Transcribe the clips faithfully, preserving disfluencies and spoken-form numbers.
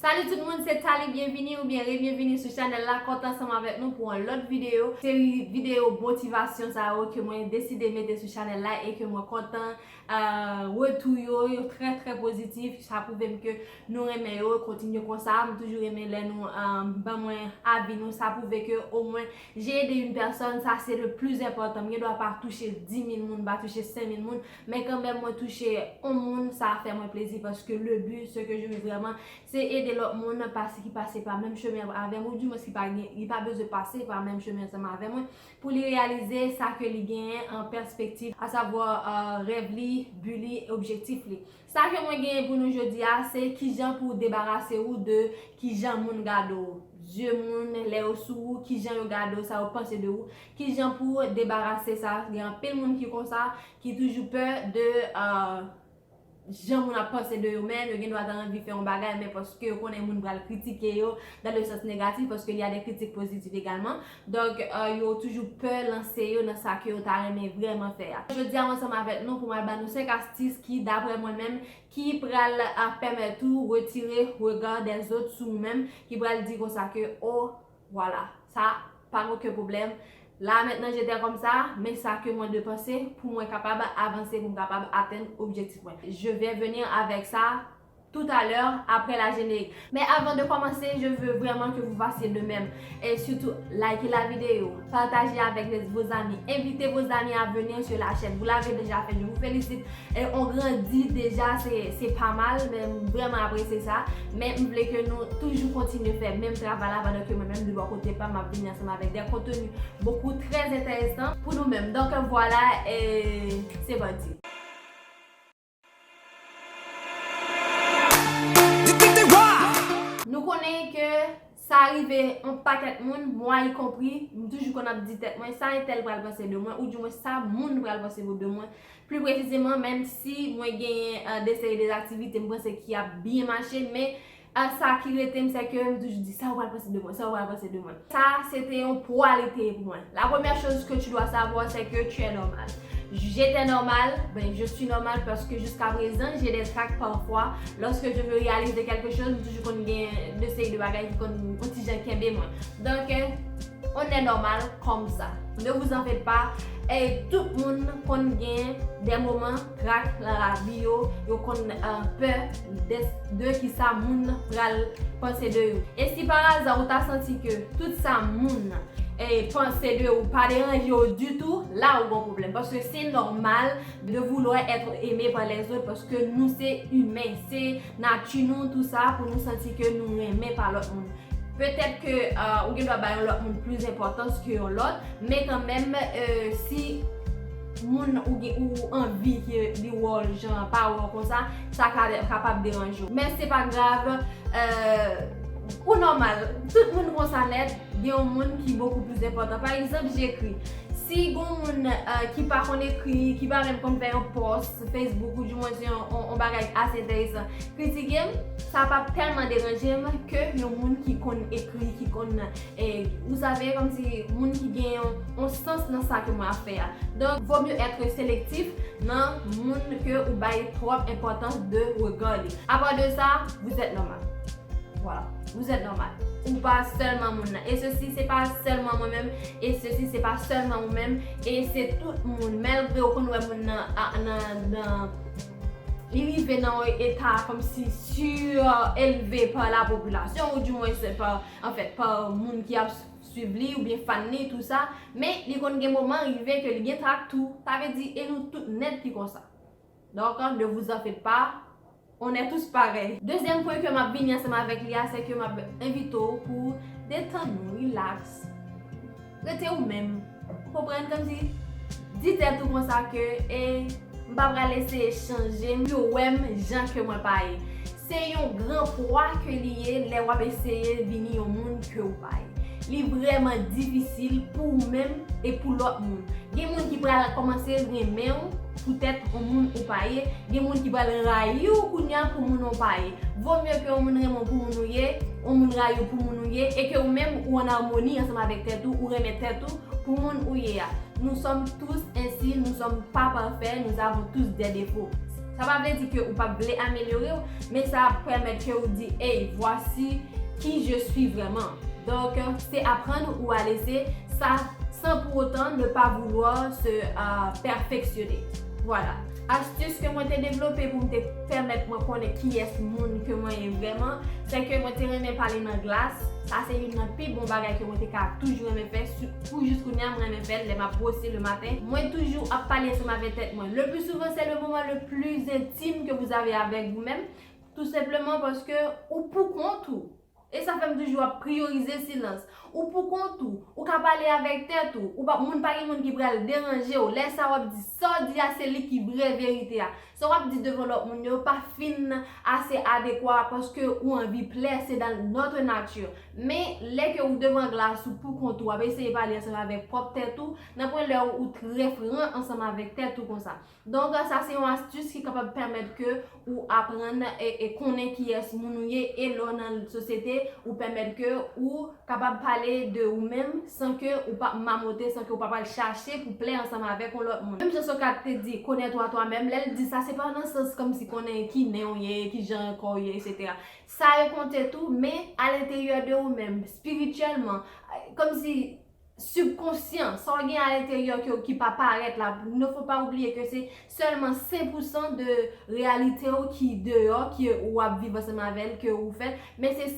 Salut tout moun, se Thalie, byenvini oubyen rebyenvini sou chanèl la. Kontan ansanm avèk nou pou yon lòt videyo. Seri videyo motivasyon sa yo ke mwen deside mete sou chanèl la e ke mwen kontan, euh, retou yo, yo trè, trè pozitif. Sa pwouve m ke nou renmen yo, kontinye konsa. M toujou renmen lè nou, euh, ban mwen avi nou. Sa pwouve ke omwen j'ai aidé une personne, sa se le plus important. M gen dwa pa touche dis mil moun, pa touche senk mil moun, men kanmenm mwen touche yon moun, sa fè mwen plezi paske le but, ce que je veux vraiment, se ede lòt moun pase, ki pase pa menm chemen avè mwen, ou dimwens ki pa gen, li pa bezwen pase pa menm chemen ansanm avè mwen, pou li reyalize sa ke li genyen an pèspektiv, asavwa, euh, rèv li, bi li, objektif li. Sa ke mwen genyen pou nou jodi a, se kijan pou w debarase w de kijan moun gade w. Zye moun, lè yo sou ou, kijan yo gade w, sa yo panse de ou, kijan pou w debarase sa. Gen anpil moun ki konsa, ki toujou pè de, euh, jan moun ap panse de yo menm, yo gen dwa ta anvi fè yon bagay, men paske yo konnen moun pral kritike yo, dans le sens négatif, parce qu'il y a des critiques positives également. Donk, euh, yo toujou pè lanse yo nan sa ke yo ta renmen vrèman fè a. Jodi a, mwen ansanm avèk nou pou m al ba nou senk astis ki, daprè mwen menm, ki pral, euh, pèmèt ou retire regard des autres sou ou menm, ki pral di konsa ke, oh, vwala, sa pa gen okenn pwoblèm. La, mentnan, j'étais comme ça, men sa ke mwen dwe panse pou mwen kapab avanse, pou m kapab atenn objektif mwen. Je vais venir avec ça tout à l'heure, après la générique. Mais avant de commencer, je veux vraiment que vous fassiez de même. Et surtout, likez la vidéo, partagez avec les, vos amis, invitez vos amis à venir sur la chaîne. Vous l'avez déjà fait, je vous félicite. E on grandi deja, se, se pa mal, men m vrèman apresye sa. Men m vle ke nou toujou kontinye fè menm travay la pandan ke mwen menm de bò kote pa m ap vini ansanm avèk de konteni bokou trè enteresan pou nou menm. Donk, vwala, e se pati. Nou konnen ke sa rive yon pakèt moun, moi y compris, m toujou konn ap di tèt mwen, sa entèl pral panse de mwen, ou dimwens sa moun pral panse de mwen. Pli presizeman, menm si mwen genyen, euh, de seri de aktivite m panse ki ap byen mache, men, euh, sa ki rete m, se ke m toujou di, sa yo pral panse de mwen, sa yo pral panse de mwen. Sa, se te yon pwa li te ye pou mwen. La première chose que tu dois savoir, c'est que tu es normal. J'étais normal, ben, je suis normal parce que jusqu'à présent, j'ai des tracas parfois. Lorsque je veux réaliser quelque chose, m toujou konn gen de seri de bagay ki konn yon ti jan kenbe mwen. Donk, euh, on est normal comme ça. Ne vous en faites pas. E tout moun konn gen de moman trak nan lavi yo, yo konn, euh, pè de, de kisa moun pral panse de yo. E si pa aza ou ta santi ke tout sa moun, eh, panse de ou pa deranje w ditou, la ou gon pwoblèm. Paske se nòmal de vouloir être aimé par les autres, paske nou se imen, se nati nou, tou sa, pou nou santi ke nou renmen pa lòt moun. Petèt ke, euh, ou gen dwa bay yon lòt moun plis enpòtans ke yon lòt, men kanmenm, euh, si moun ou gen, ou anvi ke li wè w jan pa wè w konsa, sa ka, kapab deranje w. Men se pa grav, euh, ou nòmal. Tout moun konsa nèt, gen yon moun ki bokou plis enpòtan. Pa egzanp, j'écris. Si gon moun, euh, ki pa konn ekri, ki pa menm konn fè yon pòs Facebook, ou dimwens yon, yon, yon bagay ase enteresan, kritike m, sa p ap tèlman deranje m ke yon moun ki konn ekri, ki konn, eh, vous savez, kòmsi moun ki gen yon, yon sans nan sa ke mwen ap fè a. Donk, vaut mieux être sélectif nan moun ke ou bay twòp enpòtans de regard li. Apa de sa, vous êtes normal. Voilà, vous êtes normal. Ou pa sèlman moun nan. E sesi, se pa sèlman mwen menm. E sesi, se pa sèlman ou menm. E se tout moun. Malgre ou konn wè moun nan, a, nan, nan, li rive nan yon eta kòmsi suréleve pa la popilasyon, ou dimwens pa, anfèt, pa moun ki ap swiv li oubyen fan li, tou sa. Men li konn gen moman rive ke li gen trak tou. Sa vle di, e nou tout nèt ki konsa. Donk, ne vous en faites pas, on est tous pareils. Dezyèm pwen ke m ap vini ansanm avèk li a, se ke m ap envite w pou detann ou, relax. Rete ou menm. Ou konprann, kòmsi, di tèt ou konsa ke, e, m pa pral eseye chanje m, yo wè m jan ke mwen pa ye. Se yon gran pwa ke li ye lè w ap eseye vini yon moun ke w pa ye. Li vrèman difisil pou ou menm e pou lòt moun. Gen moun ki pral kòmanse renmen w poutèt yon moun ou pa ye. Gen moun ki pral rayi w kounye a pou moun ou pa ye. Vo mye ke yon moun renmen w pou moun ou ye, yon moun rayi w pou moun ou ye, e ke ou menm ou an amoni ansanm avèk tèt ou, ou renmen tèt ou pou moun ou ye a. Nous sommes tous ainsi, nous sommes pas parfaits, nous avons tous des défauts. Sa pa vle di ke ou pa vle amelyore w, men sa ap pèmèt ke ou di, hey, voici qui je suis vraiment. Donk, se aprann ou a lese sa sans pour autant ne pas vouloir se euh, perfectionner. Voilà. Astis ke mwen te devlope pou m te pèmèt mwen konnen kiyès moun ke mwen ye vrèman, se ke mwen te renmen pale nan glas. Sa se youn nan pi bon bagay ke mwen te ka toujou renmen fè. Pou jis kounye a, mwen renmen fè l lè m ap bwose le maten. Mwen toujou ap pale ansanm avèk tèt mwen. Le plus souvent, c'est le moment le plus intime que vous avez avec vous-même. Tou senpleman paske ou pou kont ou. E sa fè m toujou ap priyorize silans. Ou pou kont ou. Ou ka pale avèk tèt ou. Ou pa, moun pa gen moun ki pral deranje w. Lè sa w ap di sa w di a se li ki vrè verite a. Sa w ap di devan lòt moun yo pa fin ase adekwa paske ou anvi plè, se dans notre nature. Men lè ke ou devan glas ou pou kont ou, w ap eseye pale ansanm avèk pwòp tèt ou, nan pwen lè ou trè fran ansanm avèk tèt ou konsa. Donk, sa se yon astis ki kapab pèmèt ke ou aprann e, e konnen kiyès moun ou ye e lè w nan sosyete, ou pèmèt ke ou kapab pale de ou menm san ke ou pa mamote, san ke ou pa pral chache pou plè ansanm avèk yon lòt moun. Menm jan Socrate te di, connais-toi toi-même, lè l di sa, se pa nan sans kòmsi konnen ki nen w ye, ki jan kò w ye, etsetera. Sa yo konte tou, men alenteryè de ou menm, espirityèlman, kòmsi sibkonsyan, sa w gen alenteryè ke, ki pa parèt la. Ne faut pas oublier que c'est seulement cinq pour cent de reyalite w ki deyò, ki ou ap viv ansanm avè l, ke ou fè, men se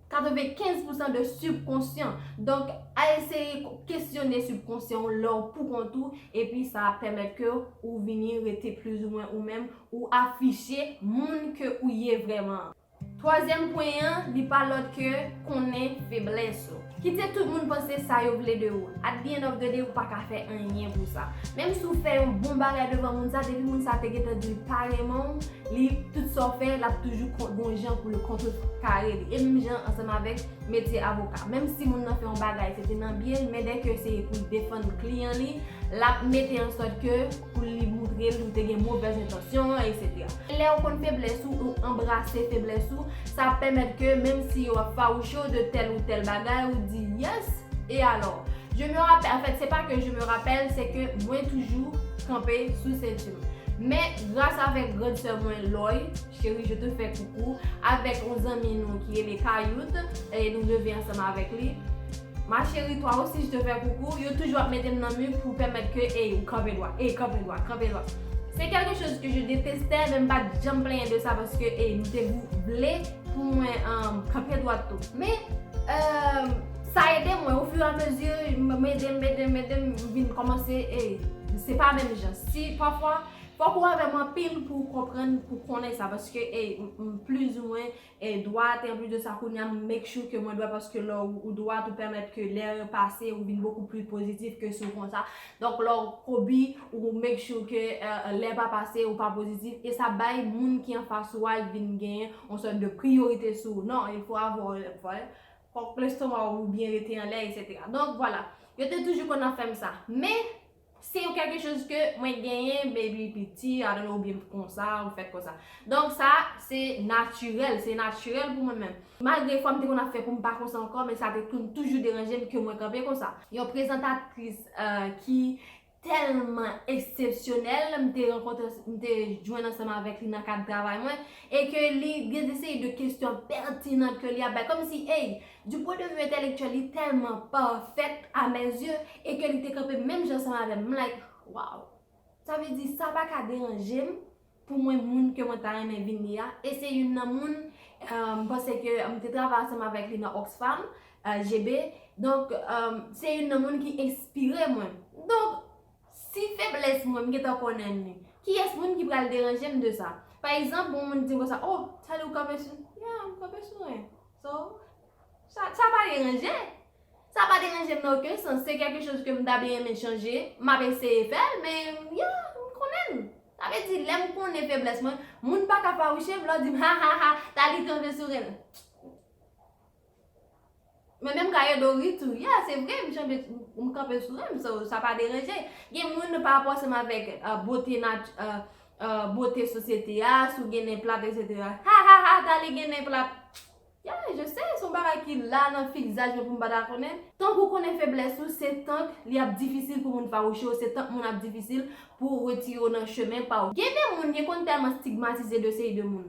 katrevenkenz pou san de sibkonsyan. Donk, a eseye kesyone sibkonsyan w lè w pou kont ou, epi sa ap pèmèt ke ou vini rete plizoumwen ou menm, ou afiche moun ke ou ye vrèman an. Twazyèm pwen an, li pa lòt ke konnen feblès ou. Kite tout moun panse sa yo vle de ou. At the end of the day, ou pa ka fè anyen pou sa. Menm si w fè yon bon bagay devan moun sa, depi moun sa te gentan di l pa renmen w, li, tout sa w fè, l ap toujou kon-, gon jan pou l kontrekare li. E menm jan ansanm avèk metye avoka. Menm si moun nan fè yon bagay, se te nan byen l, men dèke se pou l defann kliyan li, l ap mete an sòt ke pou li moutre l ou te gen movèz entansyon, etsetera. Lè ou konn feblès ou, ou anbrase feblès ou, sa ap pèmèt ke menm si yo ap fawouche w de tèl ou tèl bagay, ou di, yes, e alò? Je me rappelle, en fait, c'est pas que je me rappelle, c'est que mwen toujou kanpe sou senti m. Men, gras avèk grann sè mwen, Loy, chérie, je te fais coucou, avèk yon zanmi nou ki rele Kayout, e nou leve ansanm avèk li. Ma chérie, toi aussi, je te fais coucou. Yo toujou ap mete m nan mi pou pèmèt ke, ey, ou kanpe dwat, ey, kanpe dwat, kanpe dwat. Se quelque chose que je détestais, men m pa t janm plenyen de sa, paske, ey, m te vle pou mwen, um, kanpe dwat tou. Men, um, sa ede mwen, au fur et à mesure, m ede m, ede m, ede m, m vin kòmanse, ey, se pa menm jan. Si, pafwa, fòk ou avè m anpil pou w konprann, pou konnen sa, paske, ey, m, m plizoumwen e dwat, e anplis de sa, kounye a, m make sure ke mwen dwat, paske lè w, ou dwat, ou pèmèt ke lè yo pase, ou vin bokou pli pozitif ke si w konsa. Donk, lè w kobi, ou make sure ke, euh, lè pa pase, ou pa pozitif, e sa bay moun ki anfas ou a vin genyen yon sòt de priyorite sou ou. Non, il faut avoir, euh, fòk lestoma ou byen rete anlè, etsetera. Donk, vwala. Yo te toujou konn ap fè m sa. Men, se yon quelque chose ke mwen genyen, baby, piti, I don't know, oubyen konsa, ou fèt konsa. Donk sa, se natirèl, se natirèl pou mwen menm. Malgre fwa m te konn ap fè pou m pa konsa ankò, men sa te tou-, toujou deranje m ke mwen kanpe konsa. Yon prezantatris, euh, ki tèlman eksepsyonèl, m te rankontre, m te jwenn ansanm avèk li nan kad travay mwen, e ke li gen de seri de kesyon pètinan ke li ap bay, kòmsi, ey, du point de vue intellectuel, li tèlman parfait à mes yeux, e ke li te kanpe menm jan ansanm avè m. M like, wow. Sa vle di, sa pa ka deranje m pou mwen, moun ke mwen ta renmen vin li a. E se youn nan moun, euh, m panse ke m te travay ansanm avèk li nan Oxfam, euh, G B. Donk, euh, se youn nan moun ki enspire mwen. Donk, si feblès mwen, m gentan konnen li, kiyès moun ki pral deranje m de sa? Pa egzanp, yon moun di m konsa, oh, Tali, ou kanpe sou, yeah, m kanpe sou ren. So, sa, sa pa deranje. Sa pa deranje m nan okenn sans. Se quelque chose ke m ta byen renmen chanje. M ap eseye fè l, men, yeah, m konnen l. Sa vle di, lè m konnen feblès mwen, moun pa ka fawouche m, lè w di m, ha, ha, ha, Tali kanpe sou ren l. Men menm ka ede w ri tou. Yeah, se vre, m chanbe, m kanpe sou ren m, so, sa pa deranje. Gen moun pa rapò ansanm avèk, euh, bote nat-, euh, euh, bote sosyete a, si w gen nen plat, etsetera. Ha, ha, ha, Tali gen nen plat. Yeah, je sais, se yon bagay ki la nan fizaj mwen pou m pa ta konnen. Tank ou konnen feblès ou, se tank li ap difisil pou moun fawouche w, se tank moun ap difisil pou retire w nan chemen pa w. Gen de moun, yo konn tèlman stigmatize de seri de moun.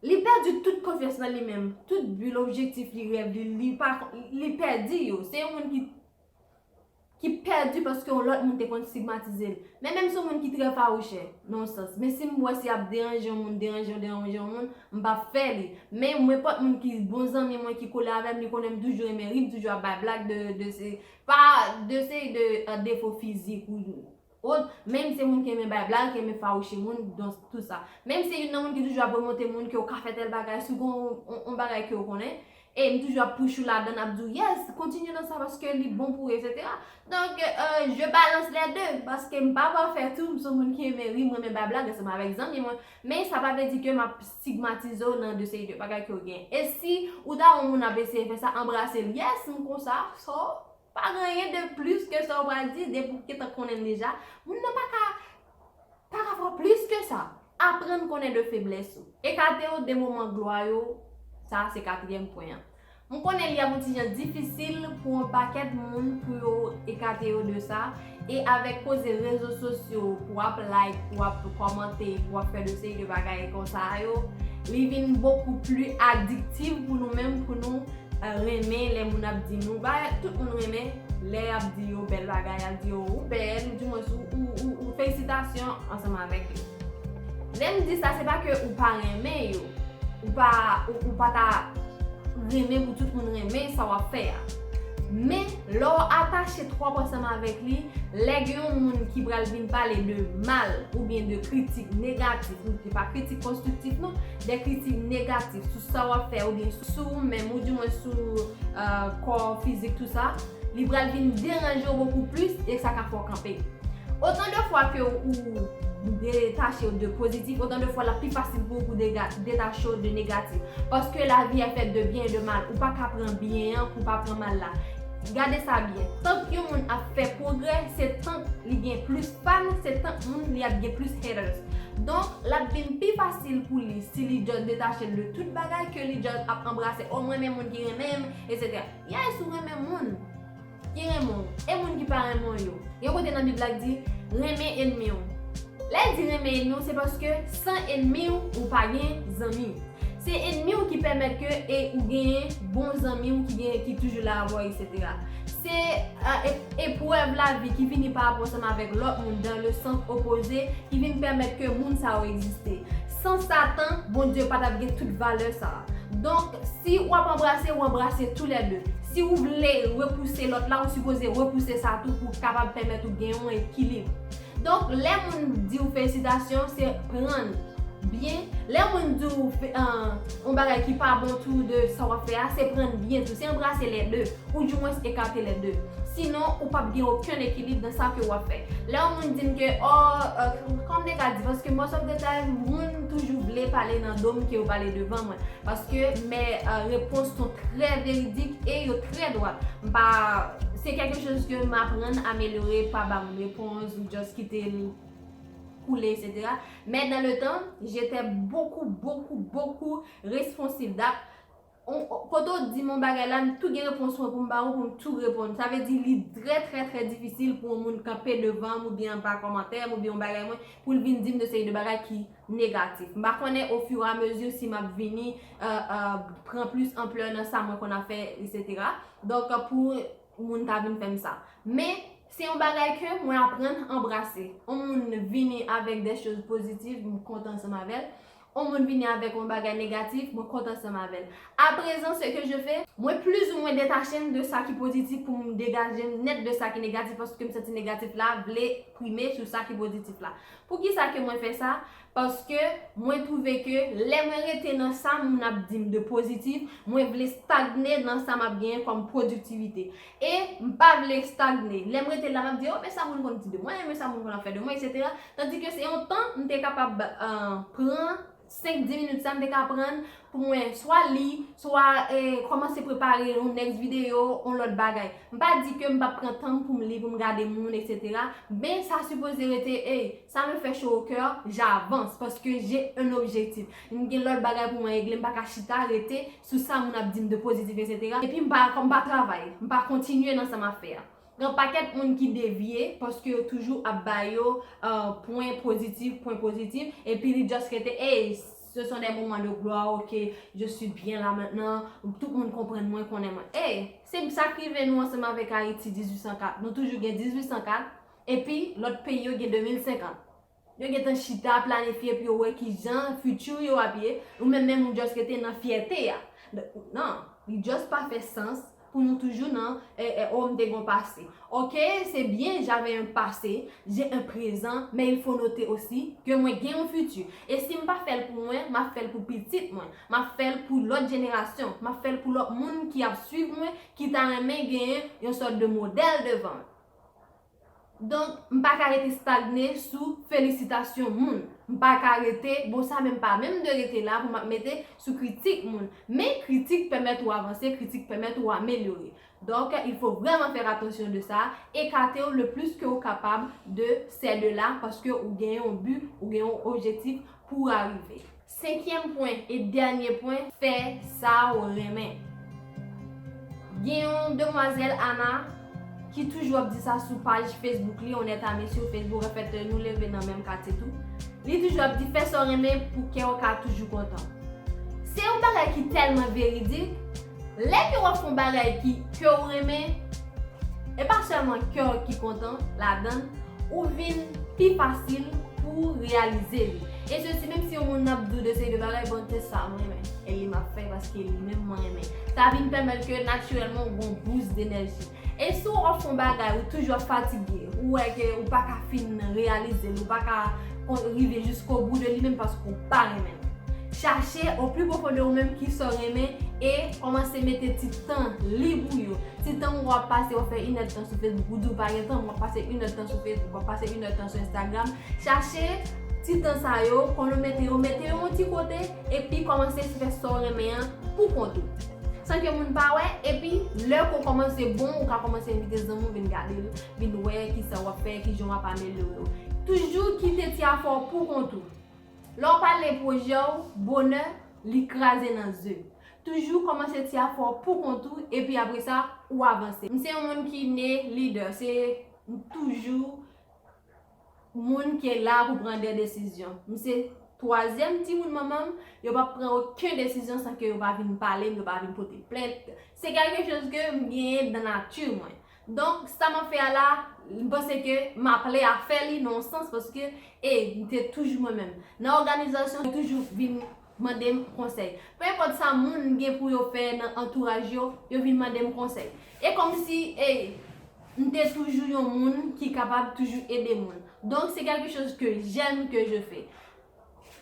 Li pèdi tout konfyans nan li menm, tout bi l, objektif li, rèv li, li pa, li pèdi yo. Se yon moun ki ki pèdi paske yon lòt moun te konn stigmatize l. Men menm si yon moun ki trè fawouchè, nan yon sans. Men si m wè si ap deranje yon moun, deranje yon, deranje yon moun, m p ap fè li. Men nenpòt moun ki bon zanmi mwen, ki kole avè m, li konnen m toujou renmen ri, m toujou ap bay blag de, de se, pa de seri de, euh, defo fizik ou ot. Menm se moun ki renmen bay blag, ki renmen fawouche moun, donk tout sa. Menm se youn nan moun ki toujou ap remonte moun ke w ka fè tèl bagay, si w gen yon, yon, yon bagay ke w konnen, e m toujou ap push ou ladan, ap di w, yes, kontinye nan sa paske li bon pou ou, et cetera. Donk, euh, je balance les deux, paske m pa pafè tou, m se yon moun ki renmen ri, m renmen bay blag ansanm avèk zanmi mwen, men sa pa vle di ke m ap stigmatize w nan de seri de bagay ke w gen. E si ou ta wè yon moun ap eseye fè sa, anbrase l, yes, m konsa, so, pa gen anyen de plis ke sa w pral di, depi w gentan konnen l deja, moun nan pa ka pa ka fè plis ke sa. Aprann konnen de feblès ou. Ekate w de moman glwa yo, sa se katriyèm pwen an. M konnen li ap yon ti jan difisil pou yon pakèt moun pou yo ekate yo de sa, e avèk koze rezo sosyo, pou w ap like, pou w ap kòmante, pou w ap fè de seri de bagay konsa yo, li vin bokou pli adiktif pou nou menm, pou nou renmen lè moun ap di nou, ba, tout moun renmen lè y ap di yo bèl bagay, y ap di yo ou bèl, ou dimwens ou, ou, ou, ou felisitasyon ansanm avèk yo. Lè m di sa, se pa ke ou pa renmen yo, ou pa, ou, ou pa ta renmen pou tout moun renmen sa w ap fè a. Men, lè w atache twòp ansanm avèk li, lè gen yon moun ki pral vin pale de mal oubyen de kritik negatif, ou se pa kritik konstriktif non, de kritik negatif sou sa w ap fè oubyen sou ou menm, ou dimwens sou, euh, kò fizik, tout sa, li pral vin deranje w bokou plis e sa ka fè w kanpe. Otan de fwa ke ou detache w de pozitif, otan de fwa l ap pi fasil pou ou pou dega-, detache w de negatif. Paske lavi a fèt de byen e de mal. Ou pa ka pran byen an pou w pa pran mal la. Gade sa byen. Tank yon moun ap fè pwogrè, se tank li gen plis fan, se tank moun li ap gen plis haters. Donk, l ap vin pi fasil pou li si li just detache l de tout bagay ke li just ap anbrase, o, mwen renmen moun ki renmen m, et cetera. Yes, ou renmen moun ki renmen w, e moun ki pa renmen w yo. Gen kote nan Bib la k di, renmen enmi w. Lè l di renmen enmi w, se paske san enmi w, ou pa gen zanmi. Se enmi w ki pèmèt ke e ou genyen bon zanmi w ki gen, ki toujou la avè w, et cetera. Se, euh, e-, eprèv lavi ki vini pa rapò ansanm avèk lòt moun, dans le sens opposé, ki vin pèmèt ke moun sa yo egziste. San Satan, Bondye pa t ap gen tout valè sa a. Donk, si w ap anbrase, ou anbrase toulède. Si ou vle repouse lòt la, ou sipoze repouse sa tou pou kapab pèmèt ou gen yon ekilib. Donk, lè moun di w felisitasyon, se pran l byen. Lè moun di w fe-, an, yon bagay ki pa bon tou de sa w ap fè a, se pran l byen tou. Se anbrase lède. Ou dimwens ekate lède. Sinon, ou p ap gen okenn ekilib nan sa ke w ap fè. Lè yon moun di m ke, o, euh, kòm m te ka di, paske most of the time, moun toujou vle pale nan do m ke yo pale devan mwen. Paske mes, euh, réponses sont très véridiques et yo trè dwat. M pa, se quelque chose que m aprann amelyore, pa ba m repons ou just kite l koule, et cetera. Mais dans le temps, j'étais beaucoup, beaucoup, beaucoup responsive. That, on, on, kote w di m yon bagay la, m tou gen repons mwen pou m ba ou, pou m tou reponn. Sa vle di li trè, trè, trè difisil pou yon moun kanpe devan m oubyen anba kòmantè m oubyen yon bagay mwen, pou l vin di m de seri de bagay ki negatif. M pa konnen au fur et à mesure si m ap vini, euh, euh, pran plis anplè nan sa mwen konn ap fè, et cetera. Donk, pou moun ta vin fè m sa. Men, se yon bagay ke mwen aprann anbrase. Yon moun vini avèk des choses positives, m kontan ansanm avè l. Yon moun vini avèk yon bagay negatif, mwen kontan ansanm avè l. Aprezan, ce que je fais, mwen plizoumwen detache m de sa ki pozitif pou m degaje m nèt de sa ki negatif, paske m santi negatif la vle prime sou sa ki pozitif la. Poukisa ke mwen fè sa? Paske mwen twouve ke lè mwen rete nan sa moun ap di m de pozitif, mwen vle stagne nan sa m ap genyen kòm pwodiktivite. E m pa vle stagne. Lè m rete la, m ap di, o, men sa moun konn di de mwen, men sa moun konn ap fè de mwen, et cetera. Tandike se yon tan, m te kapab, euh, pran senk, dis minit sa, m te ka pran, Pou mwen, swa li, swa eh, kòmanse prepare yon next video, yon lòt bagay. M pa di ke m p ap pran tan m pou m li, pou m gade moun, et cetera. Men sa sipoze rete, ey, ça me fait chaud au cœur, j'avance parce que j'ai un objectif. M gen lòt bagay pou mwen regle, m pa ka chita, rete sou sa moun ap di m de pozitif, et cetera. Epi m pa, m pa travay, m pa kontinye nan sa m ap fè a. Gen pakèt moun ki devye paske yo toujou ap ba yo uh, pwen pozitif, pwen pozitif, epi li just rete, ey, ce sont des moments de gloire, ok, je suis bien là maintenant, tout moun konprann mwen, konnen mwen. Ey, se sa k rive nou ansanm avèk Ayiti dizuit san kat. Nou toujou gen dizuit san kat, epi lòt peyi yo gen de mil senkant. Yo gentan chita, planifye pou yo wè ki jan future yo ap ye, ou menm menm ou just rete nan fyète a. Non, li just pa fè sans pou nou toujou nan eh, eh, oh, m te gon pase. Ok, c'est bien, j'avais un passé, j'ai un présent, mais il faut noter aussi que mwen gen yon futur. E si m pa fè l pou mwen, m ap fè l pou pitit mwen, m ap fè l pou lòt jenerasyon, m ap fè l pou lòt moun ki ap swiv mwen, ki ta renmen genyen yon sòt de modèl devan. Donk, m pa ka rete stagne sou felisitasyon moun. M pa ka rete, bon, sa menm pa menm de rete la pou m ap mete sou kritik moun. Men kritik pèmèt ou avanse, kritik pèmèt ou amelyore. Donc, il faut vraiment faire attention de ça. Écartez-vous le plus que vous capable de ces deux-là, paske ou gen yon bi, ou gen yon objektif pou w arive. Senkyèm pwen e dènye pwen, fè sa w renmen. Gen yon demwazèl Ana ki toujou ap di sa sou paj Facebook li, Honnête Amie sur Facebook, anfèt, nou leve nan menm katye tou. Li toujou ap di, fè sa w renmen pou kè w ka toujou kontan. Se yon bagay ki tèlman veridik, lè ke w ap fè yon bagay ki, ke w renmen, e pa sèlman kè w ki kontan ladan l, ou vin pi fasil pou w reyalize li. E se si menm si yon moun ap di w de seri de bagay, bon, se sa mwen renmen. E li m ap fè paske li menm mwen renmen. Sa vin pèmèt ke natirèlman ou gen yon boost d'enerji. E si w ap fè yon bagay, ou toujou ap fatige, ou wè ke ou pa ka fin reyalize l, ou pa ka kon- rive jiskobou de li menm paske ou pa renmen l. Chache au plus profond de ou menm ki sa w renmen e kòmanse mete ti tan lib ou yo. Ti tan w ap pase, w ap fè inèdtan sou Facebook, ou di w pa gen tan, w ap pase inèdtan sou Facebook, w ap pase inèdtan sou Instagram. Chache ti tan sa yo, kon nou mete yo, mete yo yon ti kote, epi kòmanse fè sa w renmen an pou kont ou. San ke moun pa wè, epi lè ke w kòmanse bon, ou ka kòmanse envite zanmi w vin gade l, vin wè kisa w ap fè, kijan w ap amelyore w. Toujou kite ti afè w pou kont ou. Lè w pale pwojè w, bonè, li kraze nan ze. Toujou kòmanse ti afè w pou kont ou, epi apre sa, ou avanse. M se yon moun ki ne lidè, se m toujou moun ki la pou pran de desizyon. M se twazyèm timoun manman m, yo p ap pran okenn desizyon san ke yo pa vin pale m, yo pa vin pote plent. Se kèlke choz ke m genyen dan nati mwen. Donk, sa m ap fè a la, m panse ke m aple a fè li nan yon sans, paske, e, m te toujou mwen menm. Nan òganizasyon, yo toujou vin mande m konsèy. Pe enpòt sa moun gen pou yo fè nan antouraj yo, yo vin mande m konsèy. E kòmsi, e, m te toujou yon moun ki kapab toujou ede moun. Donk, se kèlke choz ke j'aime, que je fais.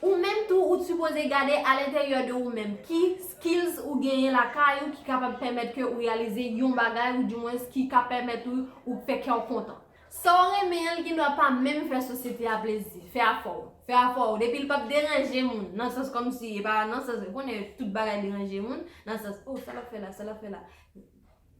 Ou menm tou, ou t sipoze gade a lenteryè de ou menm. Ki skills ou genyen lakay ou ki kapab pèmèt ke ou reyalize yon bagay, ou dimwens ki ka pèmèt ou, ou fè kè w kontan. Sa w renmen an, li gendwa pa menm fè sosyete a plezi. Fè afè w. Fè afè w. Depi l p ap deranje moun, nan sans kòmsi, e pa nan sans, ou konnen tout bagay deranje moun, nan sans, oh, sa l ap fè la, sa l ap fè la.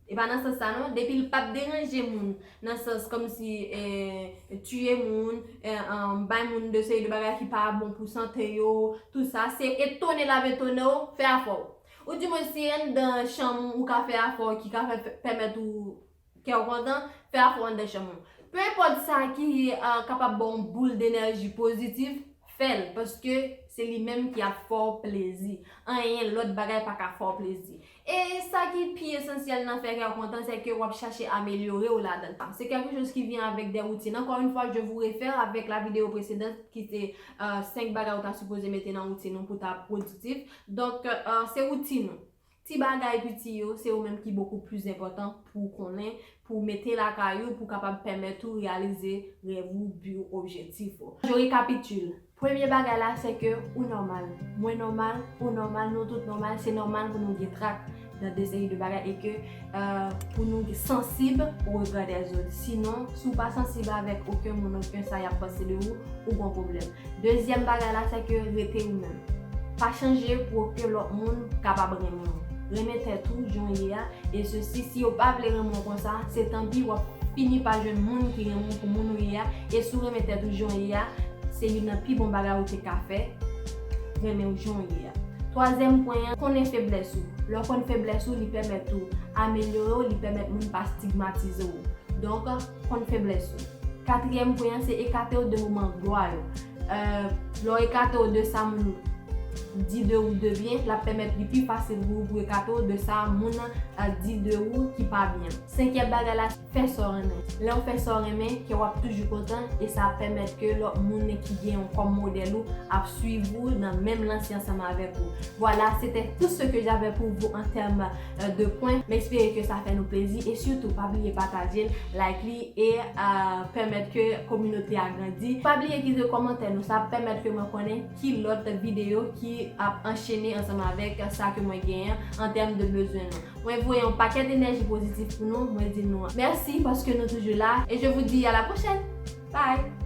E pa nan sans sa non, depi l p ap deranje moun, nan sans kòmsi, eh, tiye moun, eh, um, bay moun de seri de bagay ki pa bon pou sante yo, tout sa, se etone l ap etone w, fè afè w. Ou di mwen si anndan chanm ou, ou ka fè afè w ki ka fè, fè, pèmèt ou kè w kontan, fè afè w anndan chanm ou. Pe enpòt sa ki, ah, kapab ba w yon boul denèji pozitif, fè l, paske se li menm ki ap fè w plezi. Anyen lòt bagay pa ka fè w plezi. E sa ki pi esansyèl nan fè kè w kontan, se ke w ap chache amelyore w ladan l. Se quelque chose qui vient avec des routines. Encore une fois, je vous réfère avec la vidéo précédente ki te, euh, senk bagay ou ta sipoze mete nan woutin ou pou ta pwodiktif. Donk, euh, se woutin ou. Ti bagay piti yo, se yo menm ki bokou plis enpòtan pou w konnen, pou w mete lakay ou, pou kapab pèmèt ou reyalize rèv ou, bi ou, objektif ou. Je récapitule. Premye bagay la, se ke ou nòmal. Mwen nòmal, ou nòmal, nou tout nòmal. Se nòmal pou nou gen trak nan de seri de bagay e ke, euh, pou nou sansib au regard des autres. Sinon, si w pa sansib avèk okenn moun, okenn sa y ap panse de ou, ou gon pwoblèm. Dezyèm bagay la, se ke rete ou menm. Pa chanje pou ke lòt moun kapab renmen w. Renmen tèt ou jan w ye a, e sesi, si yo pa vle renmen w konsa, se tanpi, w ap fini pa jwenn moun ki renmen w pou moun ou ye a, e si w renmen tèt ou jan w ye a, se youn nan pi bon bagay ou te ka fè, renmen w jan w ye a. Twazyèm pwen an, konnen feblès ou. Lè w konn feblès ou, li pèmèt ou amelyore w, li pèmèt moun pa stigmatize w. Donk, konn feblès ou. Katriyèm pwen an, se ekate w de moman glwa yo. Euh, lè w ekate w de sa moun di de ou de byen, l ap pèmèt li pi fasil pou ou pou ekate w de sa moun, euh, di de ou ki pa byen. Senkyèm bagay la, fè sa w renmen. Lè w fè sa w renmen, kè w ap toujou kontan, e sa ap pèmèt ke lòt moun ki gen w kòm modèl ou ap swiv ou nan menm lanse ansanm avèk ou. Voilà, c'était tout ce que j'avais pour vous en termes, euh, de points. M espere ke sa fè nou plezi e sitou pa bliye pataje l, like li e, euh, pèmèt ke kominote a grandi. Pa bliye kite kòmantè nou, sa ap pèmèt ke mwen konnen ki lòt videyo ki ap anchene ansanm avèk sa ke mwen genyen an tèm de bezwen nou. Mwen voye yon pakèt enèji pozitif pou nou, mwen di nou mèsi paske nou toujou la, et je vous dis à la prochaine. Bye!